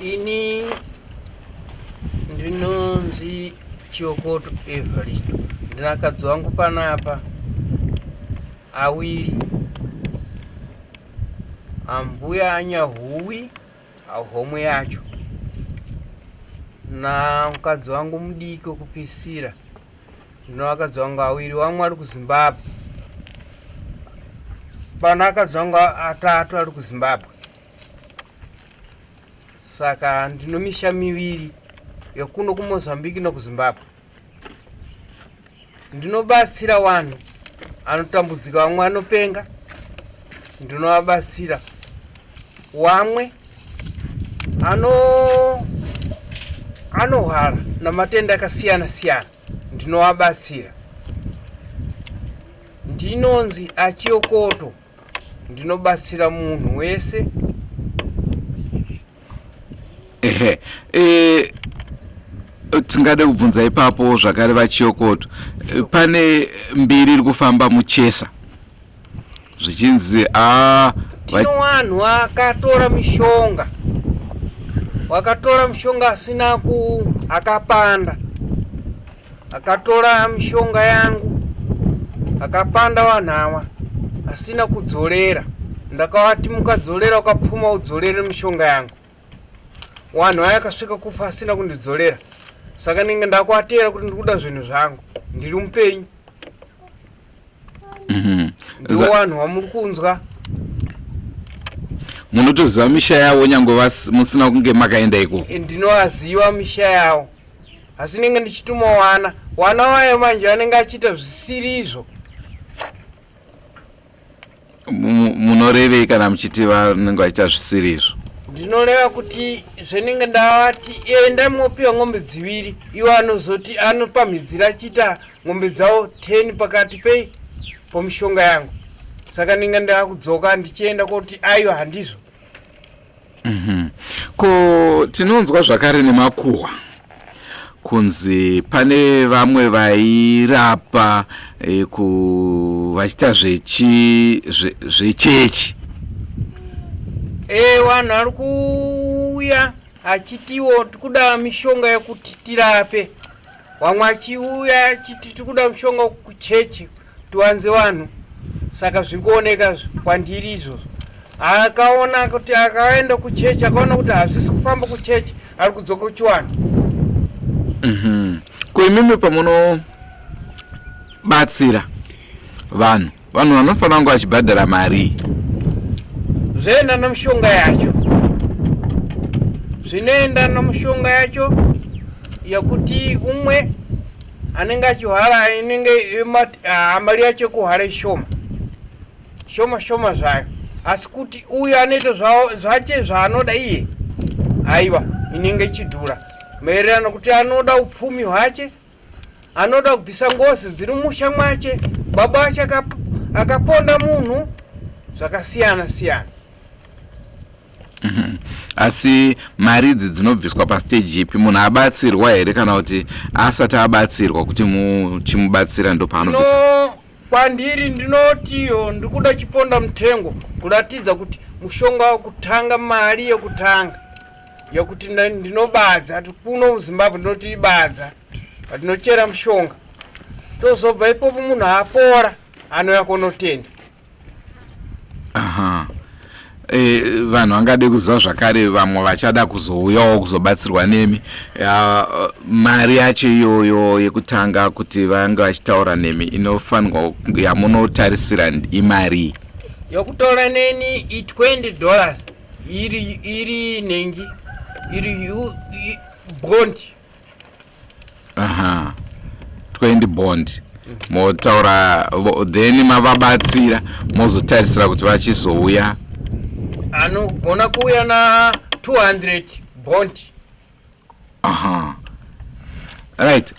Ini ndinonzi Chiokoto Evaristo. Ndinakadzi wangu panapa awiri. Ambuya Anyahuwi homwe yacho na mukadzi wangu mudiki wekupisira. Ndino vakadzi vangu awiri, vamwe ari kuZimbabwe. Pana akadzi vangu atatu ari kuZimbabwe. Saka ndino misha miviri yekuno kuMozambique nokuZimbabwe. Ndinobatsira vanhu anotambudzika, vamwe anopenga, ndinovabatsira. Wamwe ano anohwara namatenda akasiyana siyana, ndinovabatsira. Ndinonzi Achiokoto, ndinobatsira munhu wese. Ehe, e, tingade kubvunza ipapo zvakare vaChiyokoto, pane mbiri iri kufamba muchesa zvichinzi a tino vanhu vakatora mishonga, wakatora mishonga asina ku akapanda, akatora mishonga yangu akapanda vanhu ava asina kudzorera. Ndakavati mukadzorera ukapfuma udzorere mishonga yangu. Wanhu aya akasvika kufa asina kundidzorera, saka ndinge ndakuatera kuti ndikuda zvinhu zvangu, ndiri mupenyu. Ndiwo wanhu wamuri kunzwa. Munotoziva misha yavo nyange musina kunge makaenda ikoko? Ndinoaziva misha yavo, asi ndinge ndichituma wana wana wayo manje anenge achiita zvisiri izvo. Munorevei kana muchiti vanenge vachiita zvisiri izvo? Ndinoreva kuti zvenenge ndavati enda mopiwa ng'ombe dziviri, iwo anozoti anopamhidzira achiita ng'ombe dzavo 10 pakati pei pomishonga yangu. Saka ndinge ndakudzoka ndichienda kuti aiwa, handizvo. Ko tinonzwa zvakare nemakuhwa kunzi pane vamwe vairapa ku vachiita zvechechi. Vanhu vari kuuya achitiwo tikuda mishonga yekuti tirape, vamwe achiuya achiti tikuda mishonga kuchechi tiwanze vanhu. Saka zviri kuoneka kwandiri izvozvo. Akaona kuti akaenda kuchechi, akaona kuti hazvisi kufamba kuchechi, ari kudzoka kuchiwanhu. Ko imimi pamunobatsira vanhu, vanhu vanofanira kunge vachibhadhara mari? Zvoenda nomushonga yacho, zvinoenda nomushonga yacho yekuti umwe anenge achihwara inenge mari yacho yekuhwara ishoma shoma shoma zvayo, asi kuti uyu anoita zvache zvaanoda iye, aiwa, inenge ichidhura maererano kuti anoda upfumi hwache, anoda kubvisa ngozi dziri mumusha mwache, baba acho akaponda munhu, zvakasiyana siyana. Asi mari idzi dzinobviswa pastage ipi? Munhu abatsirwa here kana kuti asati abatsirwa kuti muchimubatsira ndopaanobvisa? No, kwandiri ndinotiyo ndikuda chiponda mutengo kuratidza kuti mushonga wekutanga, mari yekutanga yekuti ndinobadza kuno kuZimbabwe, ndinoti ibadza patinochera mushonga. Tozobva ipopo, munhu apora anouya kunotenda. Aha. Vanhu vangade kuziva zvakare, vamwe vachada kuzouyawo kuzobatsirwa nemi, mari yacho iyoyo yekutanga kuti vange vachitaura nemi inofanirwa yamunotarisira imarii? Yokutaura neni i$20, iri nengi iri bond. Aha, 20 bond, motaura, then mavabatsira mozotarisira kuti vachizouya? Anogona kuuya na 200 bond. Aha, right.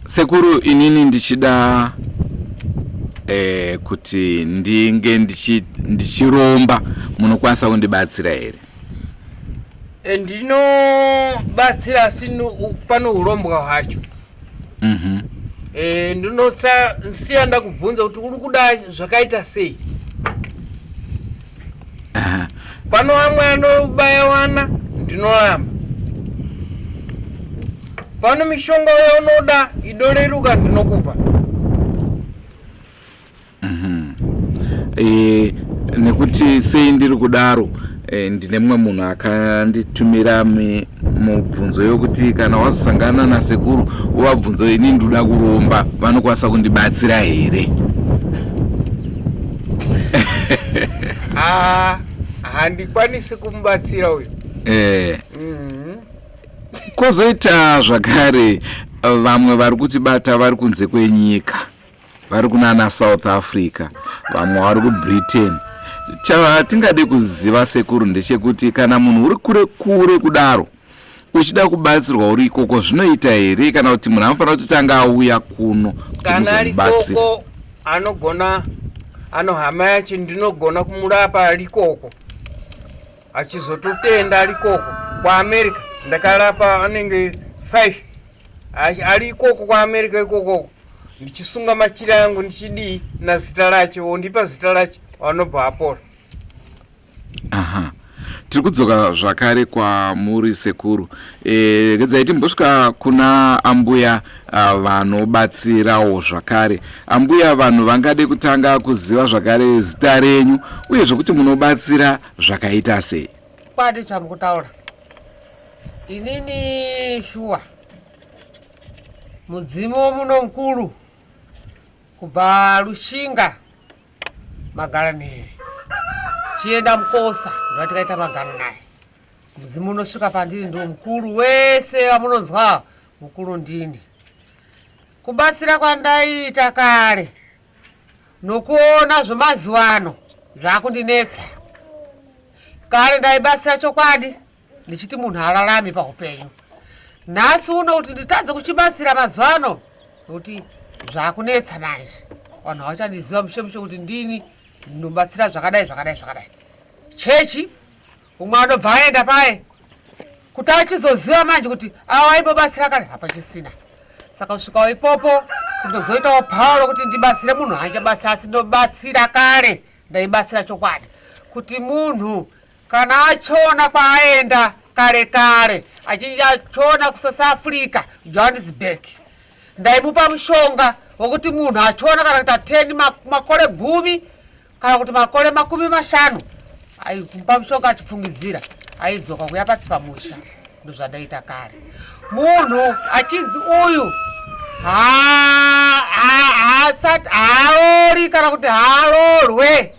Sekuru, inini ndichida kuti ndinge ndichiromba, munokwanisa kundibatsira here? Ndinobatsira, asi pano urombwa hwacho ndinosiya ndakubvunza kuti uri kuda zvakaita sei. Aha. Pano amwe anobaya wana ndinoramba. Pano mishonga yaunoda idoreruka ndinokupa. E, nekuti sei ndiri kudaro e, ndine mumwe munhu akanditumira mubvunzo yokuti kana wazosangana nasekuru uvabvunzo ini ndoda kuromba vanokwanisa kundibatsira here? Ah, handikwanisi kumubatsira uyu. E, Kwozoita zvakare vamwe vari kutibata vari kunze kwenyika, vari kunana South Africa, vamwe vari kuBritain. Chatingade kuziva sekuru ndechekuti kana munhu uri kure kure kudaro uchida kubatsirwa uri ikoko zvinoita here, kana kuti munhu anofanira kuti tanga auya kuno kuti Kana ari muzomubatsira? koko anogona, ano hama yacho ndinogona kumurapa ari koko, achizototenda ari koko. KwaAmerica ndakarapa anenge 5 ari ikoko kwaAmerica ikokoko, ndichisunga machira angu ndichidii nazita racho, wondipa zita racho, vanobva apora. Aha, tiri kudzoka zvakare kwamuri sekuru. Regedzai timbosvika kuna ambuya vanobatsirawo zvakare. Ambuya, vanhu vangade kutanga kuziva zvakare zita renyu uye zvekuti munobatsira zvakaita sei? Kwadi chamukutaura inini shuwa mudzimu womuno mukuru kubva Rushinga Magaranhere tichienda Mukosa, ndova tikaita magano naye. Mudzimu unosvika pandiri, ndiwo mukuru wese vamunonzwa, mukuru ndini. Kubatsira kwandaiita kare nokuona zvemazuva ano zvakundinetsa. Kare ndaibatsira chokwadi ndichiti munhu ararame paupenyu. Nhasi uno kuti nditadze kuchibatsira mazuva ano nokuti zvakunetsa manje, vanhu havachandiziva mushe mushe kuti ndini ndinobatsira zvakadai zvakadai zvakadai. Chechi umwe anobva aenda paye kuti achizoziva manje kuti awa aimbobatsira kare, hapachisina. Saka kusvikawo ipopo kundozoitawo pauro kuti ndibatsire munhu handichabatsira, asi ndobatsira kare ndaibatsira chokwadi kuti munhu kana achona kwaaenda kare kare, achinge achona kuSouth Africa, Johannesburg, ndaimupa mushonga wekuti munhu achona kana kuita 10 makore 10 kana kuti makore 50, aikumupa mushonga achipfungidzira aidzoka kuya pati pamusha. Ndozvandaita kare. Munhu achinzi uyu haasati haarori kana kuti haarorwe,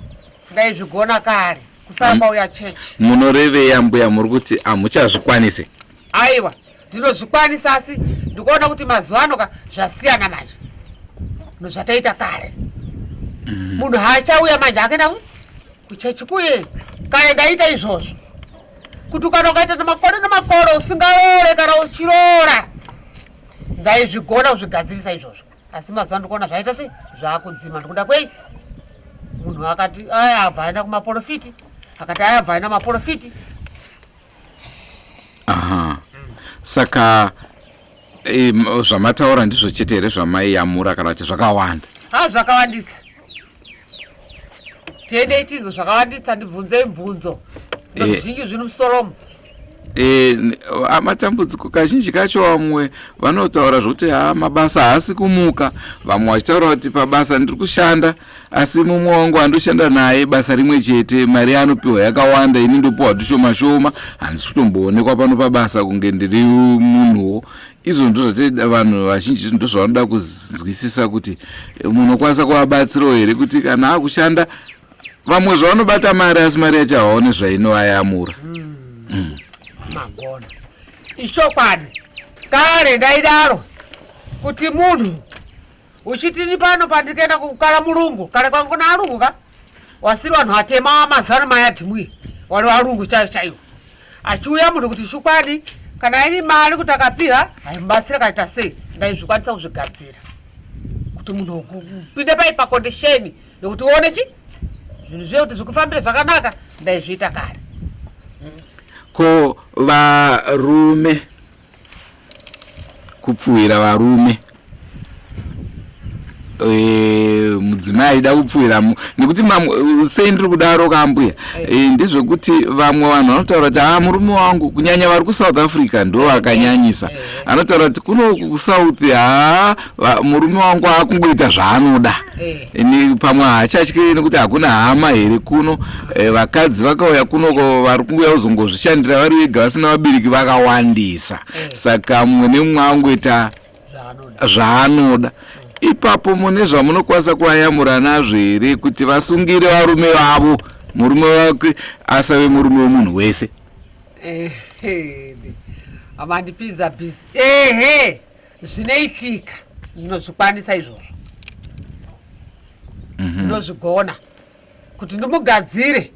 ndaizvigona kare kusara kwauya chechi. Munorevei ambuya? Muri kuti hamuchazvikwanise? Aiwa, ndinozvikwanisa, asi ndikuona kuti mazuva ano ka zvasiyana manje nozvataita kare. Munhu haachauya manje akaenda kuchechi kuye. Kare ndaita izvozvo kuti kana ukaita nemakore nemakore usingaroore kana uchiroora, ndaizvigona kuzvigadzirisa izvozvo. Asi mazuva ndikuona zvaita sei, zvaakudzima. Ndikuda kwei munhu akati aya abva aenda kumaprofiti, akati aya abva aenda kumaprofiti. Aha, saka zvamataura ndizvo chete here zvamaiyamura kana kuti zvakawanda? Ha, zvakawandisa. Tiendei tinzo zvakawandisa, ndibvunzei mubvunzo. Zvizhinji zviri musoromo. Matambudziko kazhinji kacho vamwe vanotaura zvokuti ha, mabasa haasi kumuka, vamwe vachitaura kuti pabasa ndiri kushanda asi mumwe wangu andoshanda naye basa rimwe chete mari yaanopiwa yakawanda, ini ndopiwa tushoma shoma, handisi kutomboonekwa pano pabasa kunge ndiri munhuwo. Izvo ndo zvatida, vanhu vazhinji ndo zvavanoda kunzwisisa kuti munokwanisa kuvabatsirawo here kuti kana akushanda vamwe zvavanobata mari asi mari yacho havaone zvainovayamura. Magona, ichokwadi. Kare ndaidaro kuti munhu uchitini pano pandikaenda kukara mulungu kare kwangu kuna alungu ka wasiri vanhu vatema wamazuva ano mayadhimwi wali valungu chaivo chaivo. Achiuya munhu kuti chokwadi kana iri mari kuti akapiha haimubatsira kaita sei, ndaizvikwanisa kuzvigadzira kuti munhu upinde pai pacondition yokuti uone chi zvinhu zviye kuti zvikufambire zvakanaka. Ndaizviita kare. Ko varume, kupfuhwira varume. Eh, mudzimai aida kupfuhwira nekuti mamwe sei ndiri kudaro kambuya eh, ndezvekuti vamwe vanhu vanotaura kuti haa murume wangu kunyanya vari kusouth africa ndo vakanyanyisa anotaura kuti kunoku kusouth haa murume wangu akungoita zvaanoda ini pamwe haachatyi nekuti hakuna hama here kuno vakadzi vakauya kunoko vari kunguya kuzongozvishandira vari vega vasina vabereki vakawandisa saka mumwe nemumwe angoita zvaanoda ipapo mune zvamunokwanisa kuvayamura nazvo here kuti vasungire varume vavo murume wake asave murume wemunhu wese amandipinza bhizi ehe zvinoitika ndinozvikwanisa izvozvo mhm. ndinozvigona kuti ndimugadzire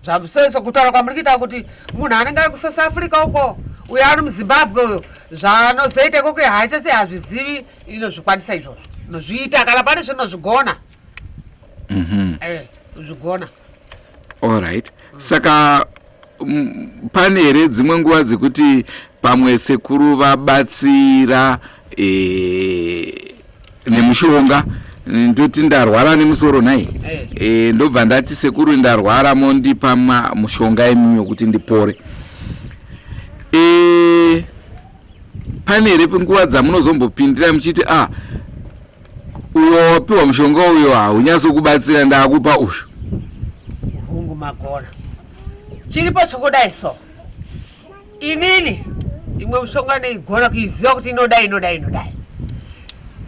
Zvamusoiso kutaura kwamuri kuita kuti munhu anenge ari kuSouth Africa uko uyo ari muZimbabwe uyo zvaanozoita ikoko haacha sei hazvizivi inozvikwanisa izvozvo inozviita kana pane zvinozvigona mm -hmm. eh, zvigona allright mm. Saka pane here dzimwe nguva dzekuti pamwe sekuru vabatsira e, nemushonga ndoti ndarwara nemusoro nhai eh. e, ndobva ndati sekuru ndarwara mondipa mushonga imimi wekuti ndipore e, pane here nguva dzamunozombopindira muchiti a ah, uyo wapiwa mushonga uyo haunyatsokubatsira ndakupa uyu hungu magona chiripo chokudai so inini imwe mishonga neigona kuiziva kuti inodai inodai inodai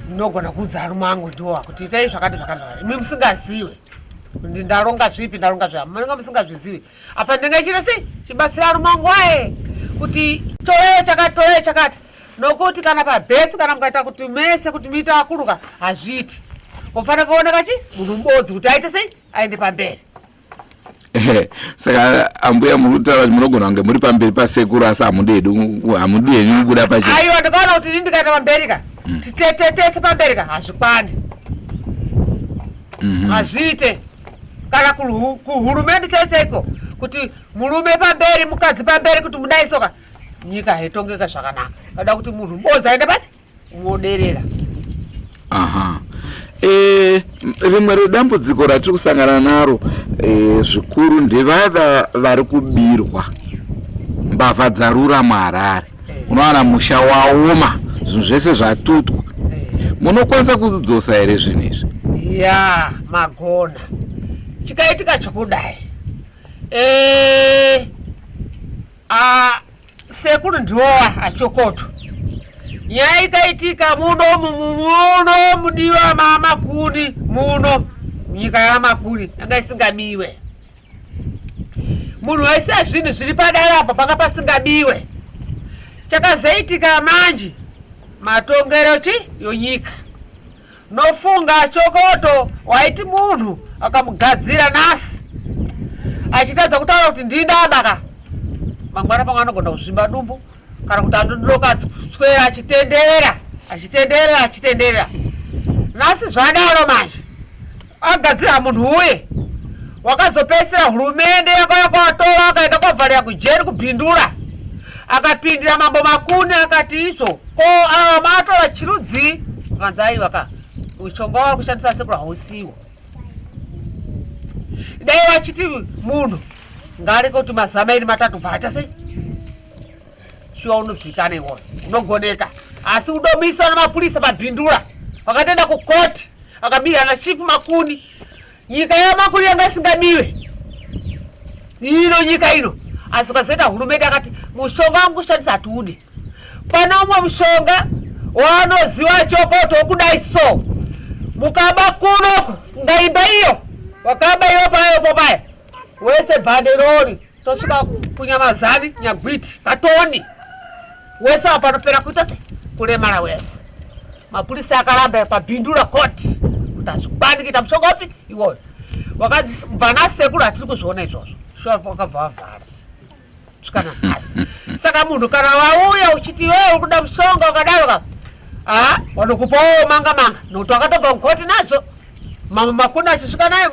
ndinogona kuudza arume angu ndiwowa kuti itai zvakati zvakati zvakati imi musingaziwe kuti ndaronga zvipi ndaronga zvipi munenge musingazvizivi apa ndinenge chita sei chibatsira arume angu aye kuti torai chakati torai chakati nokuti kana pabhesi kana mukaita kuti mese kuti muite akuluka hazviiti kufanira kuoneka chi munhu mubodzi kuti aite sei aende pamberi Saka ambuya muri kutaura kuti munogona kunge muri pamberi pasekuru asi hamudi henyu kubuda pachena. Aiwa, ndikaona kuti ini ndikaita pamberi ka mm. tese pamberi ka hazvikwani mhm. hazviite kana kuhurumende chai chaiko kuti murume pamberi mukadzi pamberi kuti mudai soka nyika haitongeka zvakanaka kada kuti munhu boza aende papi Unoderera. Aha. E, rimwe redambudziko ratiri kusangana naro e, zvikuru ndevaya vari kubirwa mbavha dzarura muharare eh. unowana musha waoma zvinhu zvese zvatutwa eh. Munokwanisa kudzosa here zvinhu izvi? Ya magona chikaitika chokudai e, Ah, sekuru ndiwowa achokoto nyaya ikaitika muno muno mudiwa mamakuni muno nyika yamakuni yanga isingabiwe munhu waisiya zvinhu zviri padare apa panga pasingabiwe chakazoitika manje matongero chi yonyika Nofunga Chokoto waiti munhu akamugadzira nhasi achitadza kutaura kuti ndindaba ka mangwana pamwe anogona kuzvimba dumbu kana kuti andodoka swera achitenderera achitenderera achitenderera nhasi zvadaro manje agadzira munhu uye wakazopedzisira hurumende yakauya kwatora akaenda kwavharira kujeri kubhindura akapindira mambo makuni akati izvo ko ava matora chirudzii akanzi aiwa ka mushonga wavari kushandisa sekuru hausiwo dai vachiti munhu ngaareke kuti mazama iri matatu bva aita sei shuwa unozikana iwoyo unogoneka asi udomiswa nemapurisa pabhindura vakatoenda kukoti akamirira nachifu makuni Nyika yamakuru yanga isingabiwe ino nyika ino, asi ukazoita hurumende akati mushonga wangu kushandisa hatiude. Pane umwe mushonga waanoziva chokoto wokudai so mukaba kunoku ngaimba iyo wakaba iwe payopo paya wese bhanderori tosvika kunyamazani nyagwiti katoni wese apanopera kuita se kuremara wese mapurisa akaramba pabhindura koti kuti hazvikwani kuita mushonga upi iwoyo wakabva nasekuru hatiri kuzviona izvozvo shuwa wakabva wavhara svika nanhasi saka munhu kana wauya uchiti iwewe uri kuda mushonga wakadaro ka a wanokupawo manga manga nokuti wakatobva mukoti nazvo mambo makuni achisvika naye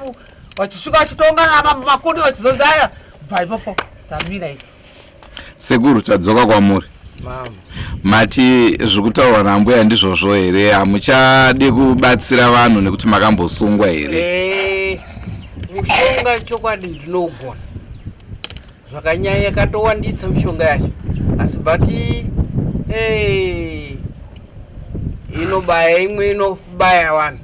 vachisvika vachitongana namambo makuni vachizonzi aya bva ipopo tamira isu Sekuru, tadzoka kwamuri. Mati zviri kutaurwa nambuya ndizvozvo here? Hamuchadi kubatsira vanhu nekuti makambosungwa here? Eh, mushonga chokwadi ndinogona zvakanyanya, yakatowanditsa mishonga yacho, asi but eh, inobaya imwe inobaya vanhu,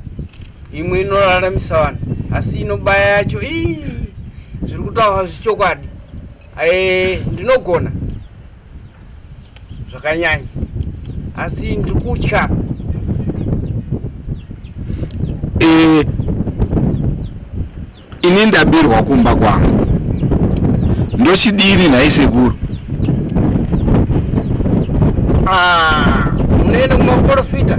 imwe inoraramisa vanhu, asi inobaya yacho ii, zviri kutaurwa zvichokwadi. Eh, ndinogona zvakanyanya, asi ndiri kutya. Eh, ini ndabirwa kumba kwangu, ndochidini nhai sekuru? Ah, unoenda kumaprofita.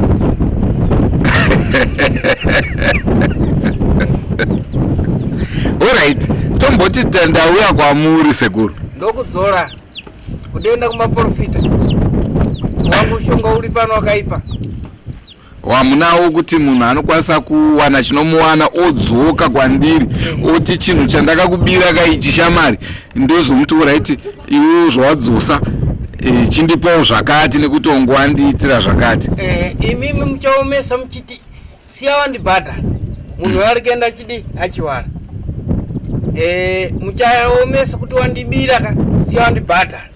Alright, tomboti ndauya kwamuri sekuru. Ndokudzora kudoenda kumaprofita wangu, mushonga uri pano wakaipa. Wamunawo kuti munhu anokwanisa kuwana chinomuwana odzoka kwandiri oti chinhu chandakakubira kaichi shamari, ndozomuti alright, iwewo zvawadzosa chindipawo zvakati nekuti ongo wandiitira zvakati. Eh, imimi muchaomesa muchiti siya wandibhadhara, munhu ari kuenda achidi achiwara. Eh, muchaomesa kuti wandibira ka, siya wandibhadhara.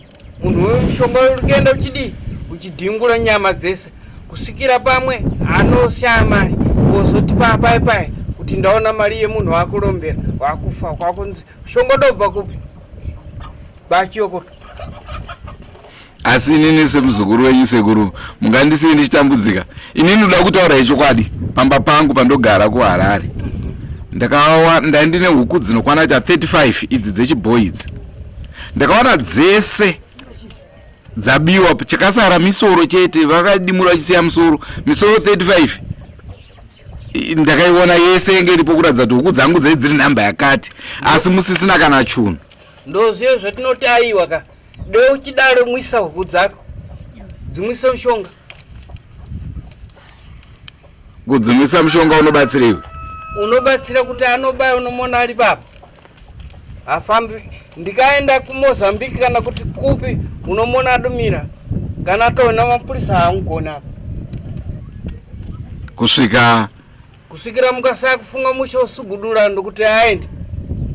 Munhu wemushonga uri kuenda uchidi uchidhingura nyama dzese kusvikira pamwe anoshaya mari, ozoti papai pai kuti ndaona mari yemunhu wakurombera wakufa, kwakunzi mushonga dobva kupi bachiyokoto. Asi inini semuzukuru wenyu sekuru, mungandisiye ndichitambudzika? Inini ndoda kutaura ichokwadi, pamba pangu pandogara kuHarare ndakawa ndandine huku dzinokwana kuita 35 idzi dzechibhoi idzi, ndakawana dzese dzabiwa, chakasara misoro chete, vakadimura vachisiya musoro. Misoro 35 ndakaiona yese yenge iripo, kuratidza kuti huku dzangu dzai dziri nhamba yakati, asi musisina kana chunhu. Ndozviyo zvatinoti aiwa ka, de uchidaro mwisa huku dzako, dzimwise mushonga. Kudzimwisa mushonga unobatsireiwe? Unobatsira kuti anobaya unomona ari papa hafambi. Ndikaenda kuMozambique kana kuti kupi, unomona adumira, kana atoona mapurisa haangugoni apa. Kusvika kusvikira mukasaya kufunga mushe usugudura ndokuti aende,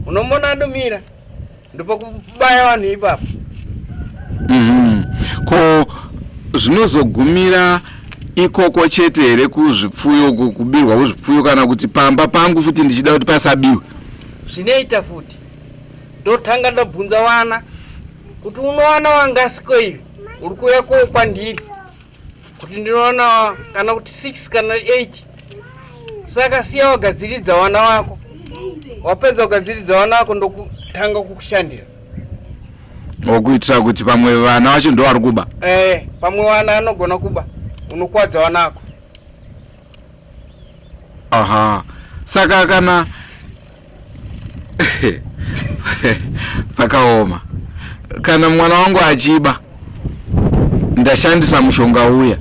unomona adumira, ndipo kubaya vanhu ipapo. Ko zvinozogumira ikoko chete here, kuzvipfuyo, kubirwa kuzvipfuyo, kana kuti pamba pangu futi ndichida kuti pasabiwe? Zvinoita futi, ndotanga ndabvunza wana kuti unowana wangasiko ivi uri kuuya ko kwandiri kuti ndinoona kana kuti 6 kana 8, saka siya wagadziridza wana wako, wapedza kugadziridza wana wako ndokutanga kukushandira. Okuitira kuti pamwe vana vacho ndo vari kuba. Eh, pamwe wana anogona kuba, unokwadza wana ako. Aha, saka kana pakaoma, kana mwana wangu achiba, ndashandisa mushonga uya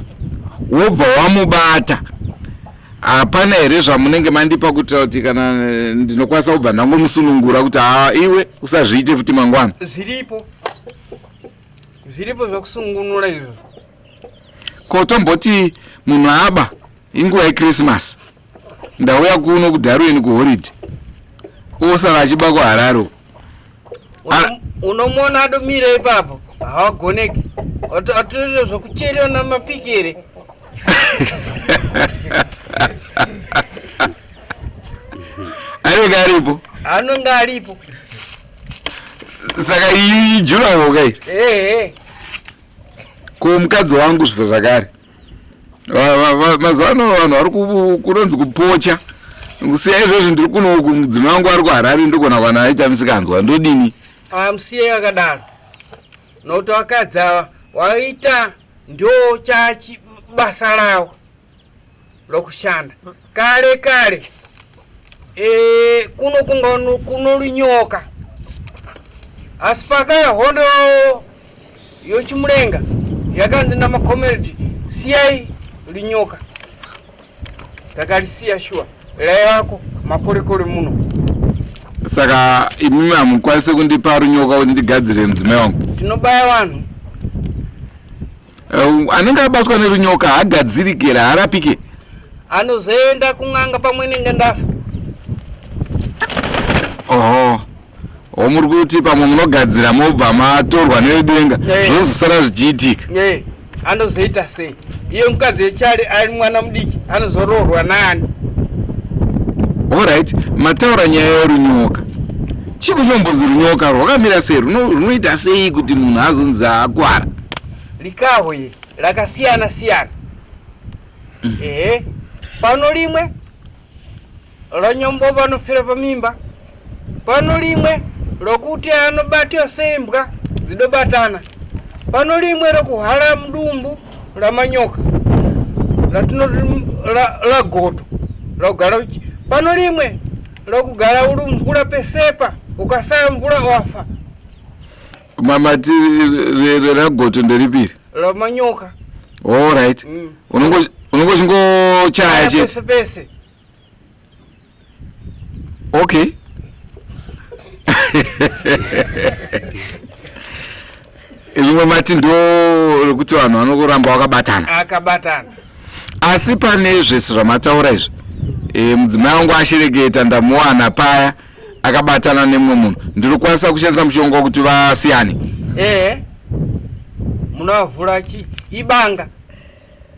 wobva wamubata, hapana here zvamunenge mandipa kuitira kuti kana ndinokwanisa kubva ndangomusunungura kuti haa, iwe usazviite futi mangwana? Zviripo, zviripo zvekusungunura izvo. Ko tomboti munhu aba inguva yeChristmas, ndauya kuno kuDarwin kuholiday, osara achiba kuHarare uko. Unomuona adomira ipapo, hawagoneki, atoita zvekucherewa namapikere. Anenge aripo. Anonge aripo. Saka iyi ijurawo kai? Ehe. Ko mukadzi wangu zvibva zvakare, mazuva ano vanhu vari kunonzi kupocha kusiya izvozvi, ndiri kunoku, mudzimai wangu ari kuHarare, ndogona kwana aita misikanzwa, ndodini? Amusiye akadaro, nokuti vakadzi ava waita ndo chachi basa ravo lokushanda kale kale. E, kuno kunga kuno runyoka, asi pakaya hondo yochimurenga yakanzi namakomeredi siyai runyoka, takarisiya shuwa, raivako makorekore muno. Saka imimi hamukwanisi kundipa runyoka kuti ndigadzire mudzimai wangu? Tinobaya vanhu. Anenge abatwa nerunyoka haagadzirike here, haarapike? Anozoenda kun'anga pamwe nenge ndafa. Oho, o muri kuti pamwe munogadzira mobva matorwa nevedenga, zvozosara zvichiitika. Anozoita sei iye mukadzi wechari ari mwana mudiki, anozoroorwa nani? Alright, mataura nyaya yerunyoka. Chii chinombonzi runyoka? Rwakamira sei? Runoita sei kuti munhu azonzi akwara? Likahwe rakasiyana siyana. Ehe, pano limwe ranyombo vanofira pamimba, pano limwe rokuti anobatiwa sembwa dzidobatana, pano limwe rokuhara mudumbu ramanyoka ratinoti lagoto rakugara uchi, pano limwe rokugara uri mvura pesepa, ukasaya mvura wafa. Mamati ragoto nderipiri? Ramanyoka. Alright. Unongochingochaya chete pese pese. Okay, rimwe mati ndo rekuti vanhu vanokuramba vakabatana. Akabatana. Asi pane zvese zvamataura izvi, mudzimai wangu ashereketa, ndamuwana paya akabatana nemumwe munhu, ndinokwanisa kushandisa mushonga wekuti vasiyane? Ehe, munovhura chi ibanga,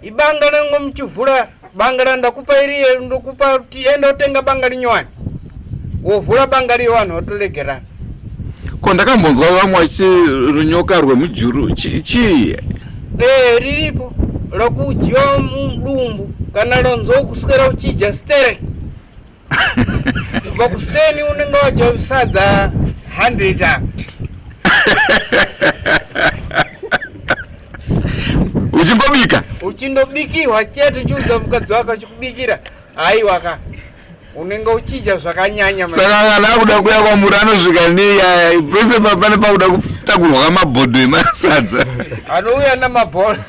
ibanga nango muchivhura banga randakupa iri, ndokupa kuti enda utenga banga rinyowani, wovhura banga riyo, vanhu votoregerana. Ko ndakambonzwa vamwe vachiti runyoka rwemujuru chii? Ee, riripo rokudyiwa mudumbu kana ronzo kuswera uchidya sterek. Kubva kuseni unenge wadya sadza 100 apa. Uchingobika. Uchindobikirwa chete, uchiudza mukadzi wako achikubikira, haiwa ka, unenge uchidya zvakanyanya. Saka kana akuda kuya kwamuri anosvika neyaya pese pane pakuda kutakurwa kamabhodho emasadza? Anouya namabhora.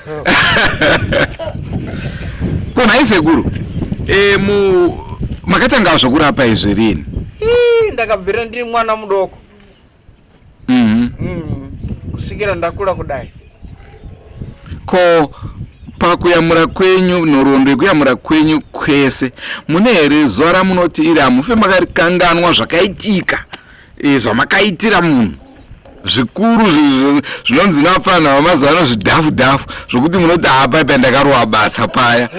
Ko nhai sekuru, mu makatanga zvokurapa izvi rini? Ii, ndakabvira ndiri mwana mudoko. Kusvikira ndakura kudai. Ko pakuyamura kwenyu, nhoroondo yekuyamura kwenyu kwese, mune here zuva ramunoti iri hamufe makarikanganwa, zvakaitika, zvamakaitira munhu zvikuru, zvinonzi navapfana vamazuva ano zvidhafu dhafu, zvokuti munoti hapa pa ndakarova basa paya?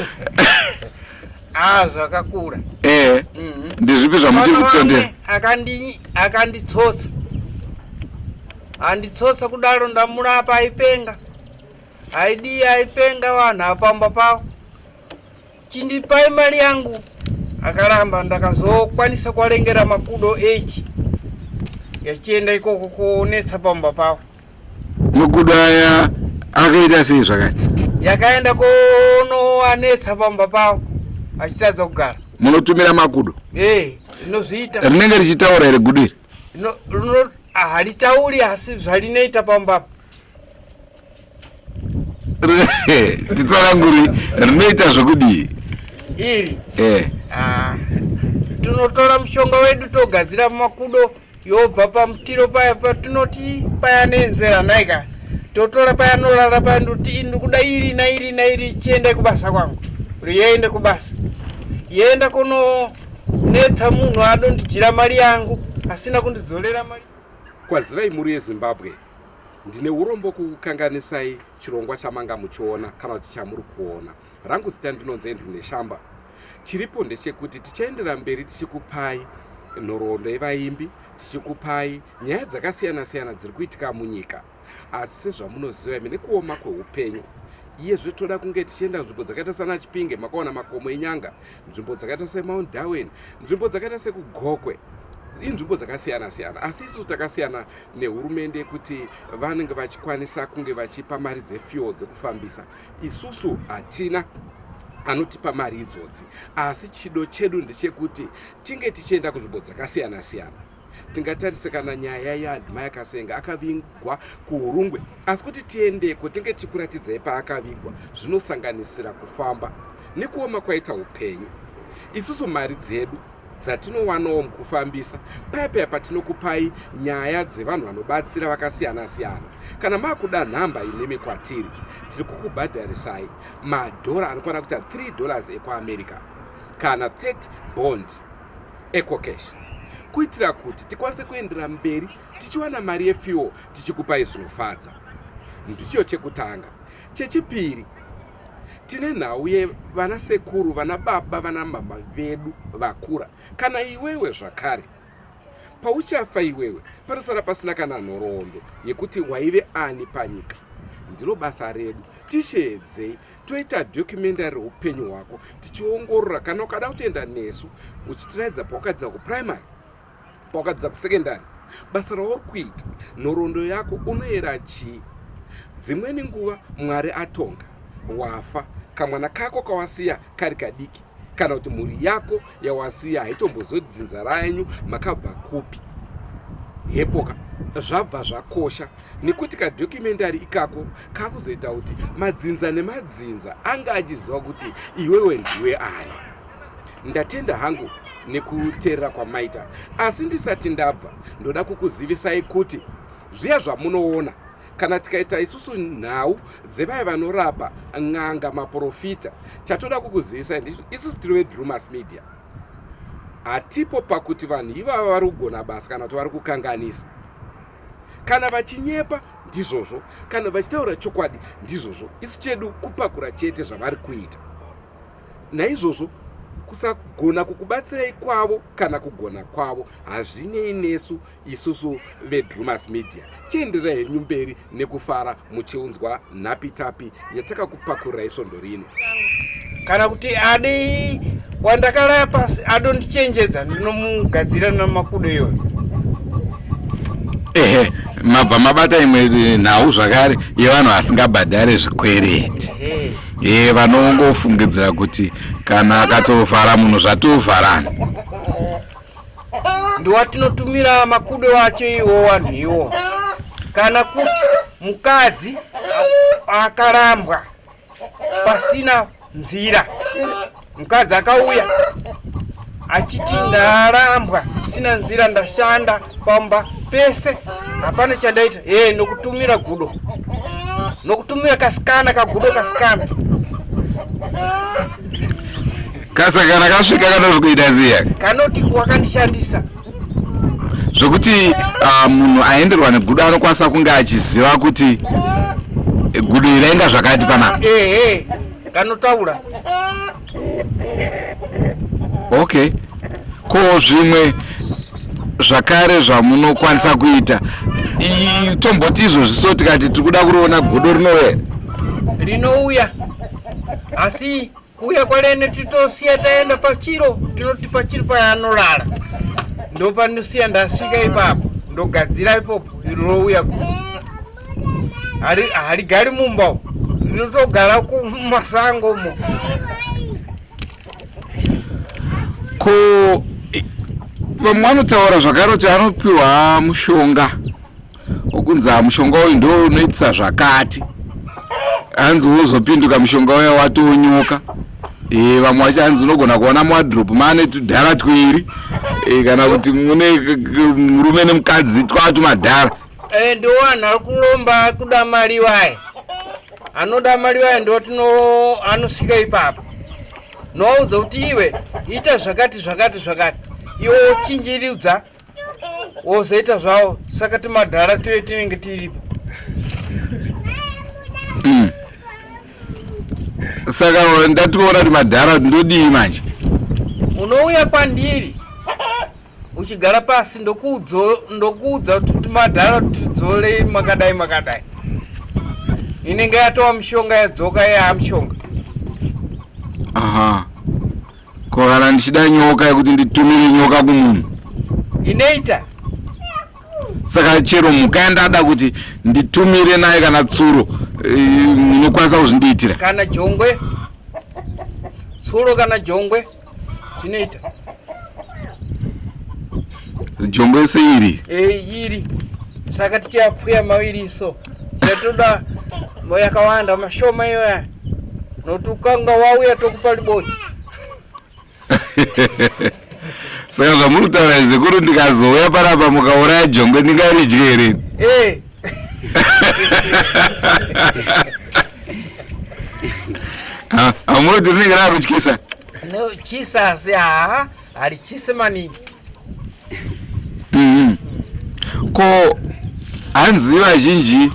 A, zvakakura. Ndezvipi zvamuchiri Mwana kutondera? wamwe akanditsotsa, anditsotsa kudaro, ndamurapa, aipenga, aidii, aipenga, vanhu apamba pavo, chindipai mari yangu, akaramba. Ndakazokwanisa kuarengera makudo echi yachienda ikoko kuonetsa pamba pavo. Makudo aya akaita sei zvakati? Yakaenda konoanetsa pamba pavo achitadza kugara. Munotumira makudo? Ee, inozviita. Rinenge richitaura here gudo iri? Haritauri, asi zvarinoita pambapo. Titsananguri, rinoita zvokudii? Iri? Ah, tinotora mushonga wedu togadzira makudo, yobva pamutiro paya patinoti paya nenzera naika, totora paya norara paya, ndoti ndikuda iri nairi nairi, chiendai kubasa kwangu, riende kubasa, yenda kunonetsa munhu adondijira mari yangu asina kundidzorera mari. Kwazivai mhuri yeZimbabwe, ndine urombo kukukanganisai chirongwa chamanga muchiona kana kuti chamuri kuona. Rangu zita ndinonzi Andrew Neshamba. Chiripo ndechekuti tichaendera mberi tichikupai nhoroondo yevaimbi, tichikupai nyaya dzakasiyana-siyana dziri kuitika munyika. Asi sezvamunoziva imi, nekuoma kweupenyu, iyezve toda kunge tichienda nzvimbo dzakaita sana Chipinge, makaona makomo eNyanga, nzvimbo dzakaita seMount Darwin, nzvimbo dzakaita sekuGokwe, inzvimbo dzakasiyana-siyana. Asi isu takasiyana nehurumende yekuti vanenge vachikwanisa kunge vachipa mari dzefuel dzekufambisa. Isusu hatina anotipa mari idzodzi, asi chido chedu ndechekuti tinge tichienda kunzvimbo dzakasiyana-siyana. Tingatarise kana nyaya yaAdmire Kasenga akavigwa kuHurungwe, asi kuti tiendeko tinge tichikuratidzai paakavigwa zvinosanganisira kufamba nekuoma kwaita upenyu. Isusu mari dzedu dzatinowanawo mukufambisa paya paya patinokupai nyaya dzevanhu vanobatsira vakasiyana siyana. Kana makuda nhamba imimi kwatiri, tiri kukubhadharisai madhora anokwana kuita 3 dollars ekuAmerica kana 30 bond ecocash kuitira kuti tikwanise kuendera mberi tichiwana mari yefuel tichikupai zvinofadza. Ndicho chekutanga. Chechipiri, tine nhau yevana sekuru, vana baba, vana mama vedu vakura kana iwewe zvakare. Pauchafa iwewe panosara pasina kana nhoroondo yekuti waive ani panyika. Ndiro basa redu. Tisheedzei toita documentary reupenyu hwako tichiongorora kana ukada kutoenda nesu uchitiratidza pawakadzidza kuprimary pawakadzidza kusekendari basa rauri kuita nhoroondo yako unoyera chii dzimweni nguva mwari atonga wafa kamwana kako kawasiya kari kadiki kana kuti mhuri yako yawasiya haitombozivi kuti dzinza renyu makabva kupi hepoka zvabva zvakosha nekuti kadocumentary ikako kakuzoita kuti madzinza nemadzinza anga achiziva kuti iwewe ndiwe ani ndatenda hangu nekuteerera kwamaita asi ndisati ndabva ndoda kukuzivisai kuti zviya zvamunoona kana tikaita isusu nhau dzevaya vanorapa n'anga maprofita chatoda kukuzivisai ndicho isusu tiri vedrumas media hatipo pakuti vanhu ivava vari kugona basa kana kuti vari kukanganisa kana vachinyepa ndizvozvo kana vachitaura chokwadi ndizvozvo isu chedu kupakura chete zvavari kuita Naizvozvo kusagona kukubatsirai kwavo kana kugona kwavo hazvinei nesu isusu veDrumas Media. Chiendererai henyu mberi nekufara muchiunzwa nhapitapi yatakakupakururai svondo rino. Kana kuti adi wandakaraya pasi adondichenjedza ndinomugadzira namakudo iyoyo. Ehe, mabva mabata imwe nhau zvakare yevanhu vasingabhadhare zvikwereti. Ehe. Vanongofungidzira kuti kana akatovhara munhu zvatovharana. Ndiwatinotumira makudo acho iwo wanhu iwo. Kana kuti mukadzi akarambwa pasina nzira mukadzi akauya achiti ndarambwa kusina nzira ndashanda pamba pese hapana chandaita e nokutumira gudo nokutumira kasikana kagudo kasikana kasakana kasvika kanozvikuita ziya kanoti wakandishandisa zvekuti uh, munhu aenderwa negudo anokwanisa kunge achiziva kuti gudo iri rainga zvakati panapa ehe kanotaura okay ko zvimwe zvakare zvamunokwanisa kuita tomboti izvozvi so tikati tiri kuda kuriona gudo rinouya rinouya asi Kuuya kwaLene titosiya taenda pachiro, tinoti pachiro paanorara ndopandosiya ndasvika ipapo ndogadzira ipopo iro rouya haligari mumba umu rinotogara kumasango umo. Ko vamwe vanotaura zvakare kuti anopiwa mushonga Ukunzi mushonga uyu ndo unoitisa zvakati hanzi wozopinduka mushonga uya watonyoka e, vamwe vacho hanzi unogona kuona muwadrop maane tudhara twiri e, kana kuti mune murume nemukadzi twaa tumadhara e, ndo vanhu ari kulomba kuda mari waye anoda mari waye ndo tino anosvika ipapo nowaudza kuti iwe ita zvakati zvakati zvakati iwe wochinjiridza wozoita zvawo saka timadhara tuye tinenge tiripo mm. Saka ndatoona kuti madhara ndodii manje unouya kwandiri uchigara pasi ndokuudza kuti timadhara tidzorei makadai makadai inenge yatova mishonga yadzoka yaamishonga aha Ko kana ndichida nyoka yekuti nditumire nyoka kumunhu? Inoita. Saka chero mhuka yandada kuti nditumire naye kana tsuro eh, munokwanisa kuzvindiitira? Kana jongwe. Tsuro kana jongwe zvinoita. Jongwe seiri? Eh, iri. Saka tichiyapfuya maviri so. Chatoda yakawanda mashoma iyoya. Nokuti ukanga wauya tokupa libodzi. Saka zvamuri kutaura izvi sekuru, ndikazouya panapa mukauraya jongwe ndingaridye here? Eh. Hamunoti rinenge rakutyisa? No, chisa asi haa harichise maningi. Ko hanzi vazhinji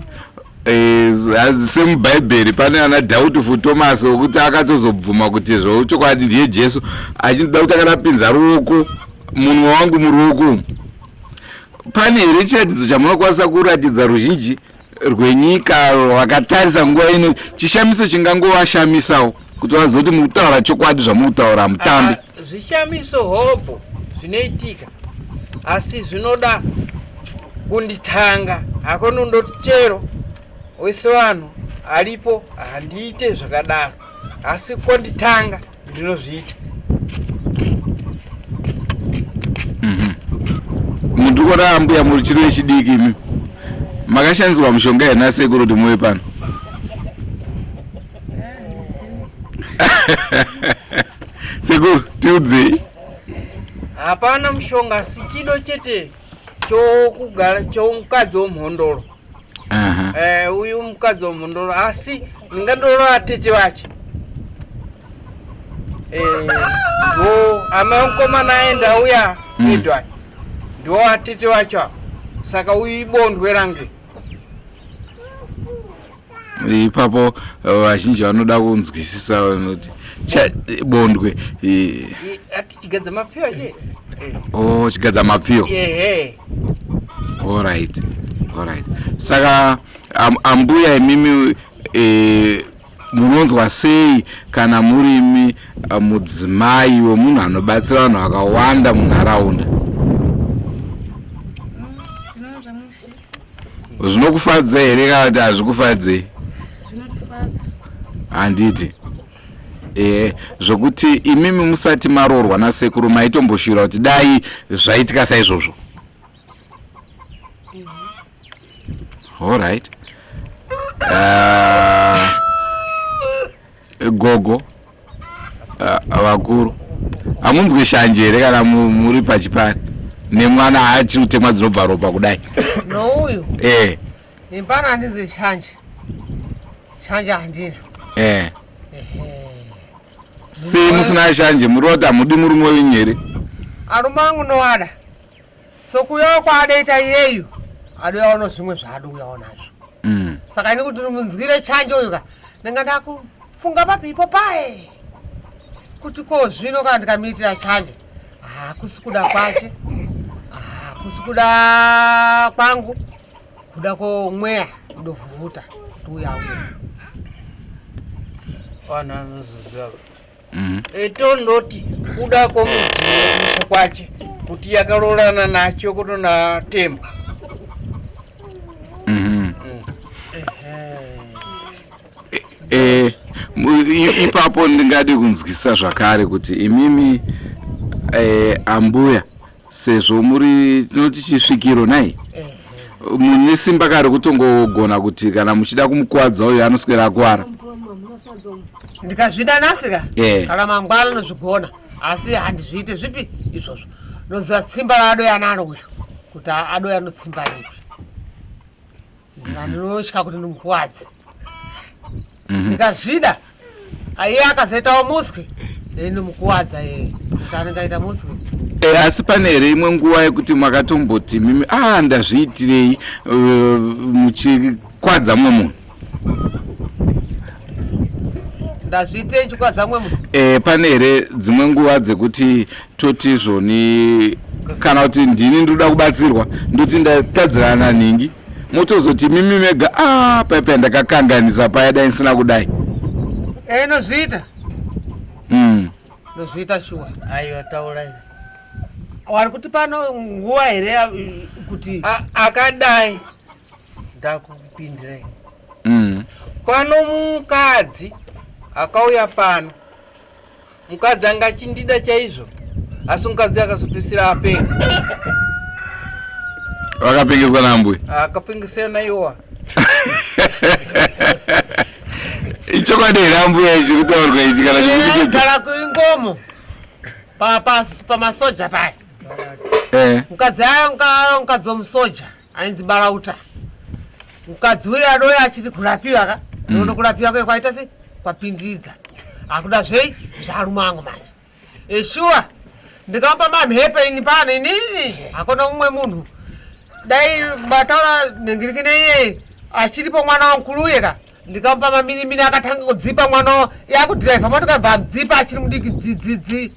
hanzi semubhaibheri pane ana Doubtful Thomas wekuti akatozobvuma kuti zvochokwadi ndiye Jesu, achida kuti akanapinza ruoko munwe wangu muruoko. Pane here chiratidzo chamunokwanisa kuratidza ruzhinji rwenyika rwakatarisa nguva ino, chishamiso chingangovashamisawo kuti vazoti muri kutaura chokwadi zvamuri kutaura mutambi? Zvishamiso hobho zvinoitika, asi zvinoda kunditanga. Hakonondoti chero wese vanhu aripo handiite zvakadaro, asi konditanga ndinozviita. Muri kuona ambuya muri chiro chechidiki imi makashandisirwa mushonga here nasekuru kuti muve pano? Sekuru, tiudzei. Hapana mushonga, asi chido chete chokugara chomukadzi womhondoro. Uyu mukadzi womhondoro, asi ndingandorova tete vache. Ndo amai mukomana aenda uya pedu aya, ndo atete vacho ava. Saka uyu ibondwe range. Ipapo vazhinji vanoda kunzwisisa vanoti bondwe Ati chigadza mapfiyo che. Oh, chigadza mapfiyo. Ehe. Alright, alright. Saka ambuya imimi munonzwa sei kana murimi mudzimai wemunhu anobatsira vanhu vakawanda munharaunda? Ndinonzwa mushe. Zvinokufadza here kana kuti hazvikufadzei? Zvinotifadza. Handiti zvokuti imimi musati maroorwa nasekuru maitomboshuvira kuti dai zvaitika saizvozvo? Alright. Gogo, vakuru, hamunzwi shanje here kana muri pachipari nemwana achiri kutemwa dzinobva ropa kudai? Nouyu impana handinzi shanje, shanje handina. Sei musina shanje? Muri kuti hamudi murume wenyu here? Arume angu nowada, sokuuyawo kwaadaita iyeyu, adoyawo nozvimwe zvaadouyawo nazvo. Saka ini kuti munzwire chanje uyu ka, ndinga ndakufunga papipo paye kuti ko zvino kana ndikamuitira chanje, hakusi kuda kwache, hakusi kuda kwangu, kuda kwomweya ndovhuvhuta kuti uya uya. Vanhu vanozoziva. Tondoti kuda kwomudzimu kumusha kwache kuti yakarorana nacho kutonatemba. Ipapo ndingade kunzwisa zvakare kuti imimi ambuya, sezvo muri tinoti chisvikiro nai, mune simba kare kutongogona kuti kana muchida kumukwadza uyu anoswera akwara? Ndikazvida nasika kana mangwana nozvigona, asi handizviite zvipi izvozvo. Noziva simba raadoya naro uyu, kuti adoya notsimba ripi, ndinotya kuti ndimukuwadze. Ndikazvida iye akazoitawo muswi, ndinomukuwadza iye kuti anenge aita muswi. Asi pane here imwe nguva yekuti makatomboti mimi a ndazviitirei, muchikwadza mumwe munhu? Ndazviitei chikwadza mumwe munhu? Pane here dzimwe nguva dzekuti toti zvoni kana kuti ndini ndinoda kubatsirwa, ndoti ndatadzirana nhingi, motozoti mimi mega a paipai ndakakanganisa paya, dai ndisina kudai? Nozviita. Nozviita shuwa. Aiwa, taurai. Wari kuti pano nguva here kuti Akadai ndakupindirai. Pano mukadzi akauya pano, mukadzi anga achindida chaizvo, asi mukadzi akazopedzisira apenga. Vakapengeswa naambuya? Akapengesera naiwa. Ichokwadi here ambuya ichi kutaurwa ichi kana chikuti? Gara kuingomo pamasoja paya. Eh. Mukadzi anga mukadzi womusoja ainzi Barauta. Mukadzi uye adoya achiti kurapiwa ka. Ndono kurapiwa kwe kwaita sei? Kwapindidza. Akuda zvei? Zvarume angu manje. Eshuwa ndikamupa mamhepo ini pano inini hakuna mumwe munhu. Dai mataura nhingiriki neiye achiripo mwana wamukuru uye ka ndikamupa maminimini akatanga kudzipa mwana yakudhiraivha motoka bva adzipa achiri mudiki dzidzidzi.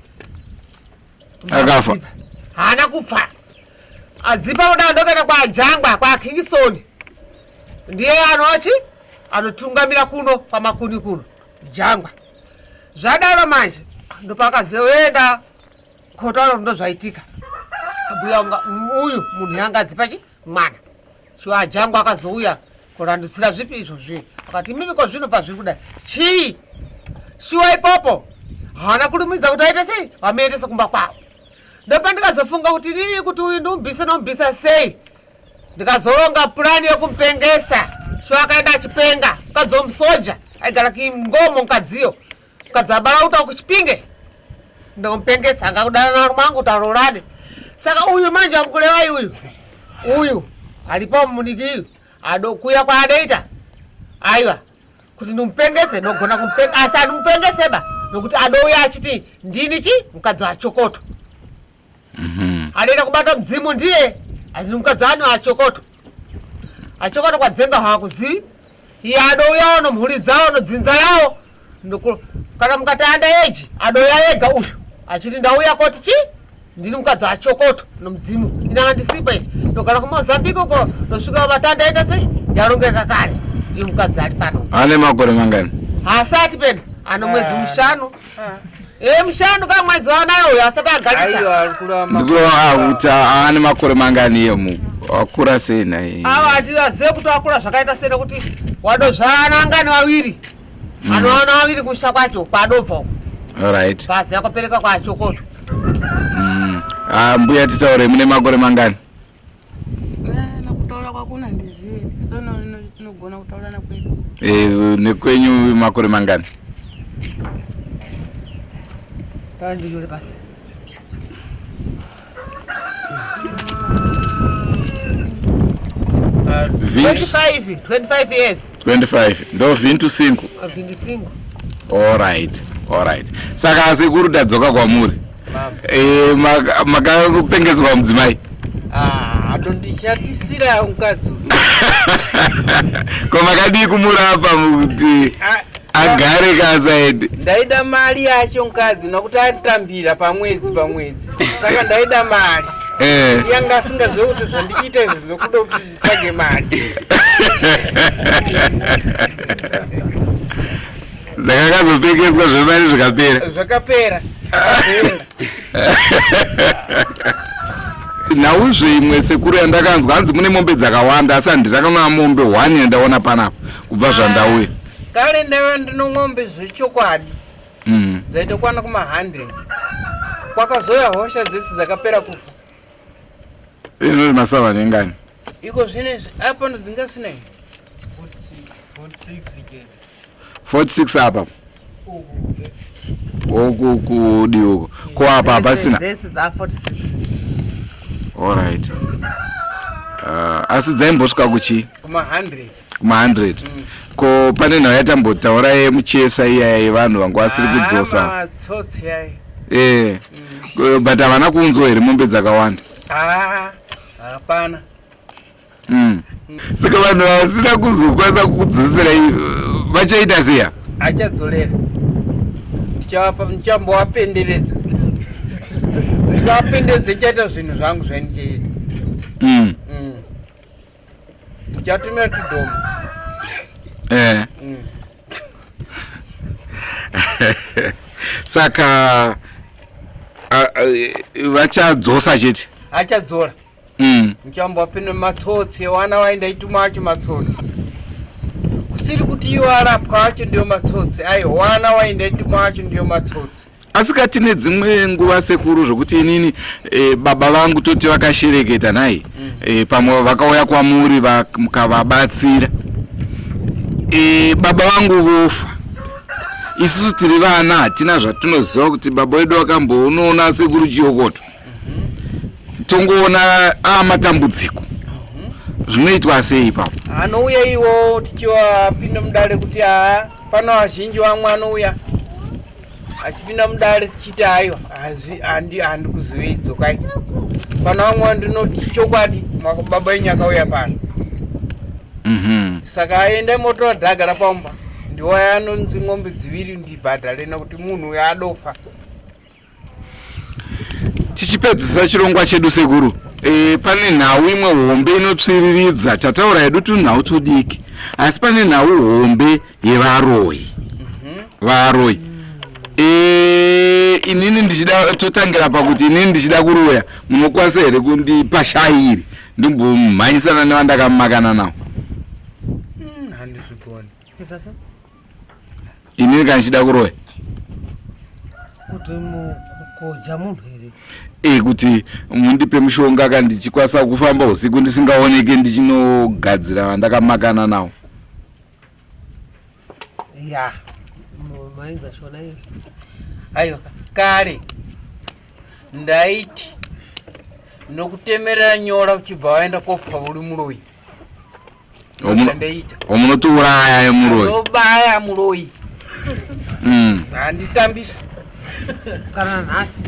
Akafa. Haana kufa. Adzipa kuda ndokuenda kwaJangwa kwaKingisoni. Ndiye anochi anotungamira kuno kwaMakuni kuno Jangwa. Zvadaro manje ndopakazoenda kotaura ndozvaitika. Mbuya uyu munhu yanga adzipa chi mwana. Shuwa Jangwa akazouya kurandutsira zvipi izvozvi akati imimi ko zvino pazviri kudai chii shuwa ipopo haana kurumidza kuti aite sei vamuendese kumba kwavo ndopandikazofunga kuti inini kuti uyu ndimubvise nomubvisa sei ndikazoronga purani yekumupengesa shuwa akaenda achipenga mukadzi womusoja aigara kingomo mukadziyo mukadzi abarauta kuchipinge ndomupengesa anga kudana narume angu kuti aroorane saka uyu manje amukurevai uyu uyu aripo mudiki uyu adokuya kwaadoita aiwa kuti ndimupengese ndogona kumupenga asi andimupengeseba nokuti adouya achiti ndini chi mukadzi wachokoto Adoita kubata mudzimu ndiye asi mukadzi ani achokoto achokoto kwadzenga hakuzivi iye adouyawo nomhuri dzawo nodzinza rawo kana mukati anda eji adouya ega uyu achiti ndauya koti chi ndini mukadzi achokoto nomudzimu ini andisipa ichi ndogara kumozambique uko ndosvika matanda aita sei yarongeka kare ndiye mukadzi ari pano Ane makore mangani? Haasati pena ano mwedzi mushanu. E mushanu ka mwedzi wanayo uyo asati agarisa. Aiwa ari kuramba. Ndikureva kuti ane makore mangani iye mu akura sei nhai? Ava hativazive kuti wakura zvakaita sei nekuti wadozvarana angani vaviri. Anowana vaviri kusha kwacho kwadobva uko. Alright. Bhazi yakapereka kwachokoto. Ah, mbuya titaure mune makore mangani? Nakutaura kwakuna handizivi so tinogona kutaura nakwedu. Eh, nekwenyu makore mangani? Taura ndinyore pasi. Vintu 25, 25 years. 25 ndo 25. 25. Alright, alright. Saka sekuru tadzoka kwamuri. Eh, makapengeswa mudzimai. Ah, atondishatisira mukadzi uyu. Ko makadii kumurapa kuti Ah, agare kasaidi? Ndaida mari yacho mukadzi nokuti anditambira pamwedzi pamwedzi. Saka ndaida mari. Eh. Yanga asingazive kuti zvandichiita izvi zvokuda kuti nditsvage mari. Saka akazopengeswa zvemari zvikapera. Zvakapera. Akazoenda. Nhauzve imwe sekuru yandakanzwa hanzi mune mombe dzakawanda asi handina mombe one yandaona panapa kubva zvandauya. Kare ndaiva ndino ng'ombe zvechokwadi dzaitokwana kuma 100. Kwakazouya hosha dzese dzakapera kufa. Inoti masava nengani? Iko zvino izvi apa ndodzingasina 46 apa. Uku kudi uku. Ko apa hapasina. Dzese dza 46. Alright. Asi dzaimbosvika kuchii? Kuma 100. Kuma 100. Ko pane nhau yatambotaura yemuchesa iyaya yevanhu vanga vasiri kudzosa. Matsotsi ayi. Eh. But havana kuunzwa here mombe dzakawanda? Ah, hapana. Saka vanhu vasina kuzokwanisa kukudzosera vachaita sei apa? Achadzorera. Ndichavapa ndichambovapenderedza. Ndikavapenderedza ndichaita zvinhu zvangu zvandichaita. Ndichatumira tudhoma. Eh. Saka vachadzosa chete. Achadzora. Ndichambovapinda matsotsi wana waindaituma acho matsotsi. Kusiri kuti iwo arapwa acho ndiyo matsotsi. Aiwa wana waindaituma acho ndiyo matsotsi. Asi katine dzimwe nguva sekuru zvokuti inini baba vangu toti vakashereketa nhai. Pamwe vakauya kwamuri mukavabatsira. Baba vangu vofa. Isusu tiri vana hatina zvatinoziva kuti baba vedu vakambonoona sekuru Chiyokoto. Tongoona amatambudziko. Zvinoitwa sei ipapo? Anouya iwo tichiwapinda mudare kuti haa, pano vazhinji vamwe anouya achipinda mudare tichiti aiwa, handikuzivei, dzokai. Pano vamwe ndinoti chokwadi baba yenyu akauya pano. Saka aenda motora dhaga rapamba, ndiwaya anonzi ng'ombe dziviri ndibhadhare nekuti munhu uyo adofa. Tichipedzisa chirongwa chedu sekuru, pane nhau imwe hombe inotsviriridza. Tataura hedu tunhau tudiki, asi pane nhau hombe yevaroyi. Varoyi, inini ndichida totangira pakuti inini ndichida kuroya, munokwanisa here kundipa shairi ndimbomhanyisana nevandakamakana navo? Handizvigoni. Inini kana ndichida kuroya. Kuti mukoja munhu here? Kuti mundipe mushonga kana ndichikwanisa kufamba usiku ndisingaoneke ndichinogadzira vandakamakana navo. Ya, mainza shona iyo. Aiwa, kare ndaiti nokutemerera nyora uchibva waenda kopa uri muroyi. Ndandaita. Munotouraya muroyi? Ndobaya muroyi. Handitambisi. Kana nhasi.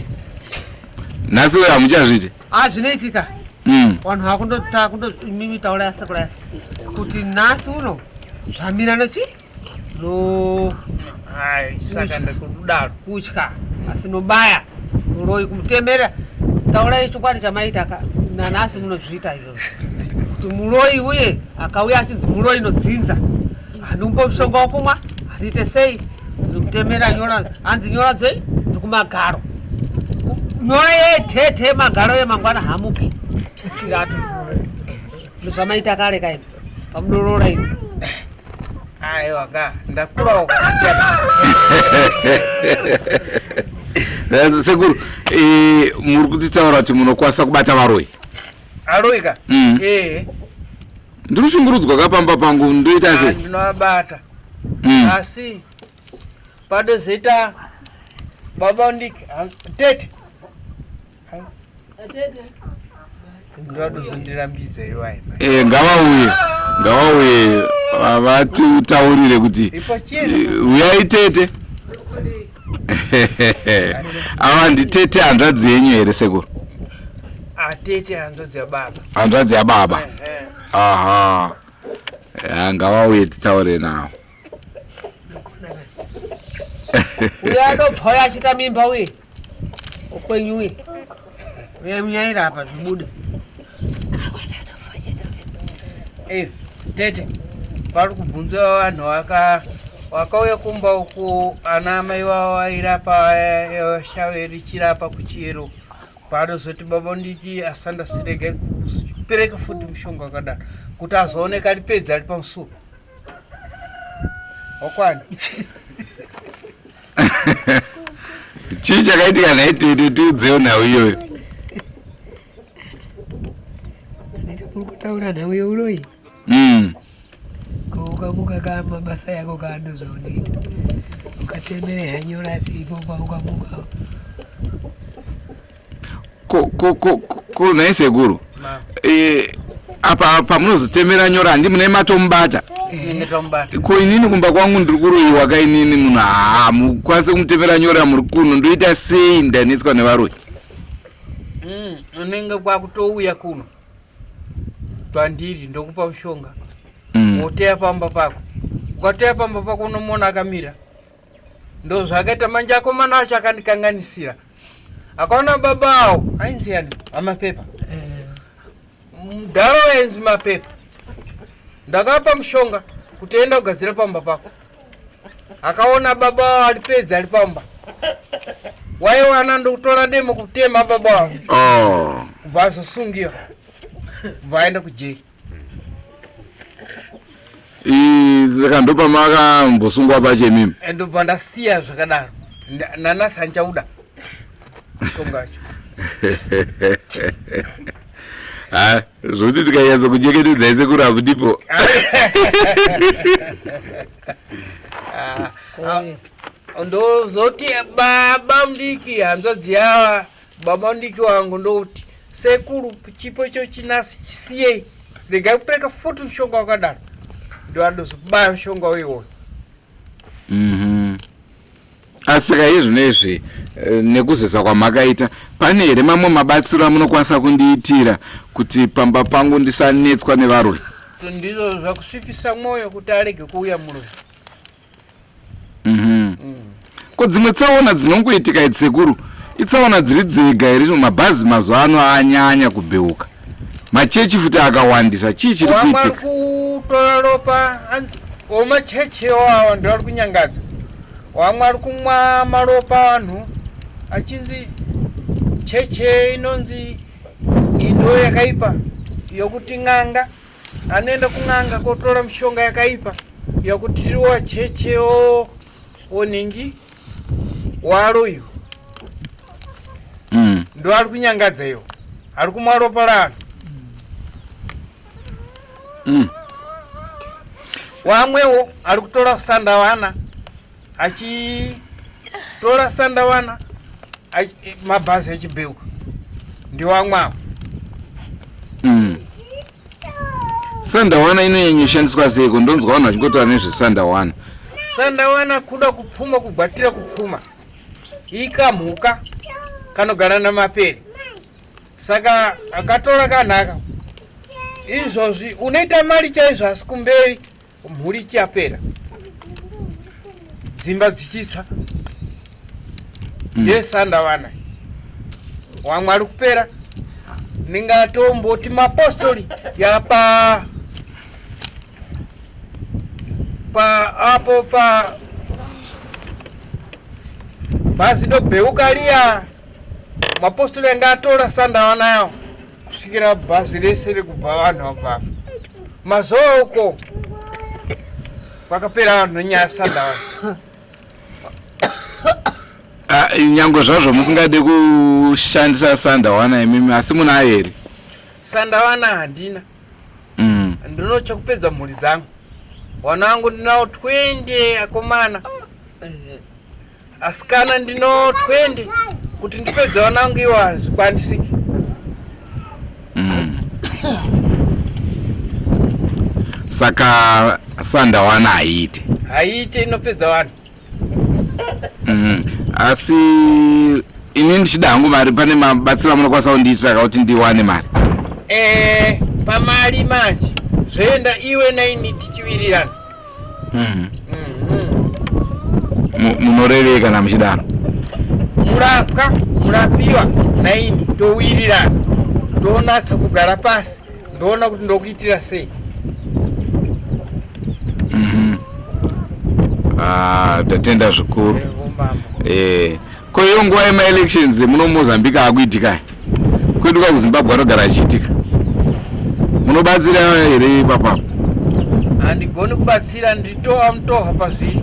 Nhasi uyo hamuchazviiti? Ah, zvinoitika. Vanhu vakundota kundo mimi taura yasekura kuti nhasi uno zvamira nochi no. Ai, saka ndikudaro. Kutya, asi nobaya muroyi kumutemera. Taurai chokwadi chamaita ka nanhasi munozviita izvozvo kuti muroyi uye akauya achinzi muroyi nodzinza handimupe mushonga wokumwa, handiite sei, ndinomutemera nyora, hanzi nyora dzei dzekumagaro, nyora yetete magaro yemangwana hamuki chirato. Ndozvamaita kare kaini pamunorora ini. Aiwa ka, ndakurawo. Sekuru, muri kutitaura kuti munokwanisa kubata varoyi? Aroyi ka? Eh. Ndiri kushungurudzwa kapamba pangu, ndoita sei? Ndinovabata. Asi padozoita baba ndiki tete ndodozondirambidza iwayi. Ngavauye, ngavauye vatitaurire kuti uyai tete. Ava nditete hanzvadzi yenyu here sekuru? Atete hanzvadzi yababa. Hanzvadzi yababa. Aha, ngavauye titaure navo. Uyo adobva uyo achiita mimba uye ukwenyu uye uye munyaira apa zvibude. Tete, pari kubvunza vanhu vakauya kumba uku, ana mai vavo vairapa shave richirapa kuchiyero, paanozoti baba ndiki asandasirege kupereka futi mushonga wakadaro kuti azooneka ari pedzi ari pamusuwo wakwani. Chii chakaitika nhai tete? Tiudzewo nhau iyoyo. Muri kutaura nhau yeuroyi? Ko ukamuka ka mabasa yako kaandozvaunoita ukatemere hanyora asipo paukamuka. Ko nhai sekuru, apa pamunozotemera nyora handi mune matomubata? Ko inini kumba kwangu ndiri kuroyiwa ka inini, munhu hamukwanisi kumutemera nyora muri kuno, ndoita sei? Ndanetswa nevaroyi. Unenge kwakutouya kuno kwandiri, ndokupa mushonga, woteya pamba pako. Ukateya pamba pako unomuona akamira. Ndo zvakaita manje akomana acho akandikanganisira, akaona baba awo ainzi yani amapepa, mudhara wainzi mapepa. Ndakapa mushonga kuti enda kugadzira pamba pako, akaona baba awo ari pedzi ari pamba, waiwana ndokutora demo kutema baba wavo. Kubva azosungiwa, kubva aenda kujeri. Saka ndopamakambosungwa pacho imimi? Ndobva ndasiya zvakadaro. Nanasi handichauda mushonga wacho. Ha, zvokuti tikanyatsa kunyengetedzai sekuru apo ndipo. Ndozoti baba mudiki hanzvadzi yava baba mudiki wangu, ndokuti Sekuru, chipo icho chinasi chisiyei, regai kupereka futi mushonga wakadaro. Ndo andozobaya mushonga uiwoyo. Asi saka izvinezvi nekuzeza kwamakaita, pane here mamwe mabatsiro amunokwanisa kundiitira kuti pamba pangu ndisanetswa nevaroyi? Ndizvo zvakusvipisa mwoyo kuti arege kuuya muroyi. Ko dzimwe tsaona dzinongoitika idzi sekuru, itsaona dziri dzega here? Mabhazi mazuva ano anyanya kubheuka, machechi futi akawandisa, chii chiri Vamwe vari kuitika? Kutora ropa omachechewo awa ndo ari kunyangadza. Vamwe ari kumwa maropa vanhu achinzi cheche inonzi ndo yakaipa yokuti n'anga anoenda kun'anga kotora mishonga yakaipa yakutiriwa chechewo onhingi waroiwa. Ndo ari kunyangadza iwo ari kumwa ropa raanhu. Wamwewo ari kutora sandawana, achitora sandawana, mabhazi achibheuka, ndiwamwawo. Sandawana inonyanyoshandiswa seiko? Ndonzwa vanhu vachingotaura nezvesandawana. Sandawana kuda kupfuma, kugwatira kupfuma. Ikamhuka kanogara namapere, saka akatora kanhaka izvozvi unoita mari chaizvo, asi kumberi mhuri ichapera, dzimba dzichitsva. Ndesandawana. Wamwe ari kupera, ndingatomboti mapostori yapa pa apo pa bhazi dobheuka riya, mapostori anga atora sandawana yawo kusvikira bhazi rese rekubva vanhu vabvafa. Mazuva uko kwakapera vanhu nenyaya sandawana. Ah, nyangwe zvazvo musingade kushandisa sandawana imimi, asi munayo here? Sandawana handina. Ndinotsva kupedza mhuri dzangu. Wana wangu ndinawo 20, akomana, asikana ndino 20. Kuti ndipedze vana vangu iwo hazvikwanisiki. Saka sandawana haiite? Haiite, inopedza vanhu. Asi ini ndichida hangu mari, pane mabatsiro amunokwanisa kundiitira kuti ndiwane mari? Pamari manje zvoenda iwe naini tichiwirirana. Munorevei kana muchidaro? Murapwa, murapiwa naini towirirana, tonatsa kugara pasi, ndoona kuti ndokuitira sei. Ah, tatenda zvikuru. Mbambo. Ko iyo nguva yemaelections muno muMozambique akuitikai, kwedu kwakuZimbabwe anogara achiitika, munobatsira here ipapapo? Handigoni kubatsira, nditowa mutohwa pazviri.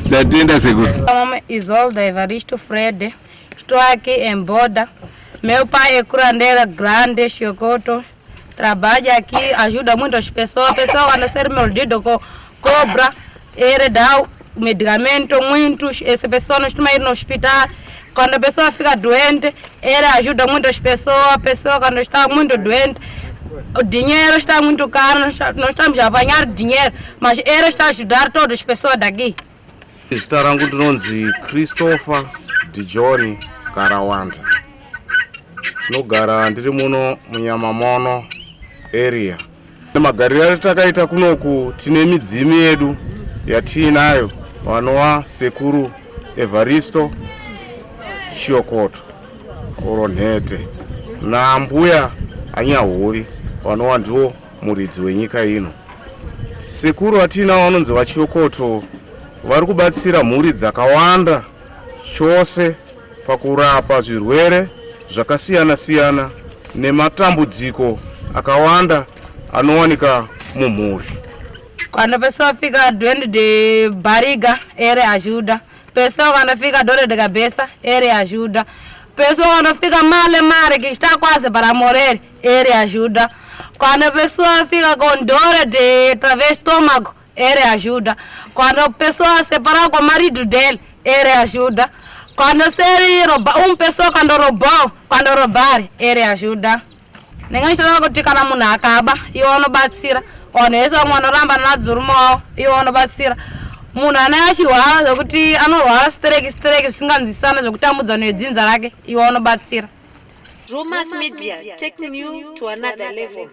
Tatenda sekuru. Meu nome é Isolda Evaristo Fred, estou aqui em Boda. Meu pai é curandeira grande, Chiocoto. Trabalha aqui, ajuda muitas pessoas. Pessoa quando ser mordido com cobra, ele dá o medicamento, muitos. Essa pessoa não costuma ir no hospital. Quando a pessoa fica doente, ele ajuda muitas pessoas. A pessoa quando está muito doente, o dinheiro está muito caro, nós estamos a apanhar dinheiro, mas ele está a ajudar todas as pessoas daqui. Zita rangu ndinonzi Christopher Dijoni Garawanda. Tinogara ndiri muno muNyamamono area. Magariro atakaita kunoku, tine midzimu yedu yatiinayo, vanova Sekuru Evaristo Chiokoto oro Nhete naMbuya Anyahuri, vanova ndiwo muridzi wenyika ino. Sekuru vatiinavo vanonzi vaChiokoto vari kubatsira mhuri dzakawanda chose pakurapa zvirwere zvakasiyana-siyana nematambudziko akawanda anowanika mumhuri. Quando a pessoa fica doente de barriga, ele ajuda. Pessoa quando fica dor de cabeça, ele ajuda. Pessoa quando fica mal, mal, que está quase para morrer, ele ajuda. Quando a pessoa fica com dor de através estômago, ele ajuda. Quando a pessoa separar com o marido dele, ele ajuda. Quando se rouba, pessoa quando roubou, quando roubar, ele ajuda. Ndinenge ndichitaura kuti kana munhu akaba iwe unobatsira. Vanhu vese vamwe vanoramba nadzurume wavo iwe unobatsira. Munhu ane achirwara zvekuti anorwara stereki stereki zvisinganzwisisana zvekutambudzwa nedzinza rake iwe unobatsira. Drewmas Media, taking you to another level.